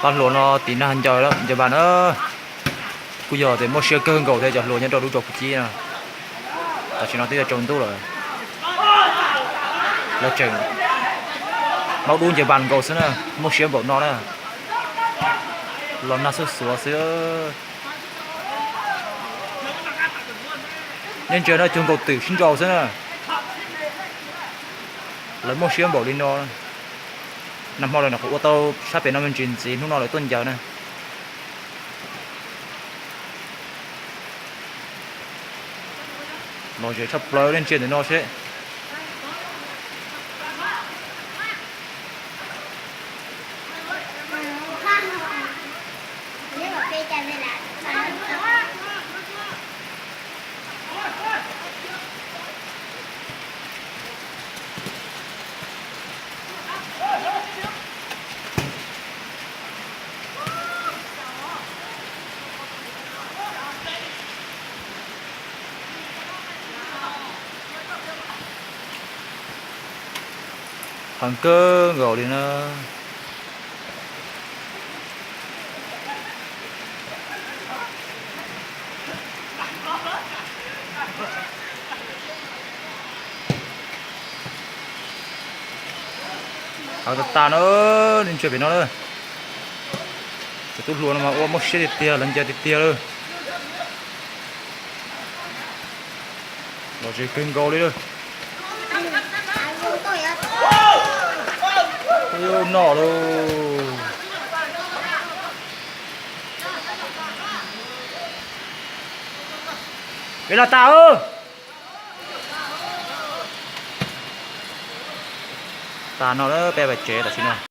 Pab hluas no tiv nag ncaws ncaws npas na, kuj yog tias muaj siab kawg nkaus thiab cov hluas nyob rau lub zos Phuv Cib no. Tam sim no twb yuav tsaus ntuj lawm, lawv tseem maub dub ncaws npas nkaus xwb na, muaj siab npaum no na, los nag xuj xuav xwb. Nej ntsia no cuag nkaus twm sib nraus xwb na. Lawv muaj siab npaum li no. Nag hmo lawm nyuam qhuav ua tau sab pem no me ntsis ntxiv, hnub no lawv tuaj ncaws na. Lom zem tshaj plaws, nej ntsia ntawm no seb. Heev kawg nkaus li na. Heev tas tas na, nej ntsia pem no na. Cov tub hluas no mas ua muaj siab tiag tiag, lawv ncaws tiag tiag lawm. Lom zem kawg nkaus li lawm. Noj lauj. Peb los tas. Tas no peb pais tsev tam sim no.